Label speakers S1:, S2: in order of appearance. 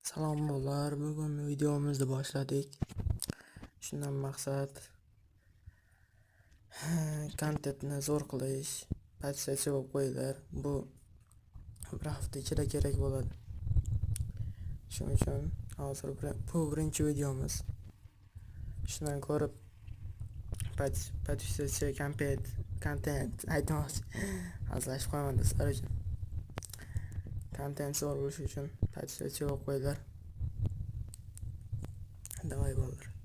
S1: Salom bolalar, bugun videomizni boshladik. Shundan maqsad kontentni zo'r qilish, подписаться bo'lib qo'yinglar. Bu bir hafta ichida kerak bo'ladi. Shuning uchun hozir bu birinchi videomiz. Shundan ko'rib подписаться, kontent aytmoqchi. Hazillashib qo'yaman do'stlar uchun. Kontent zo'r bo'lishi uchun подписаться bo'lib qo'yinglar. Давай, bolalar.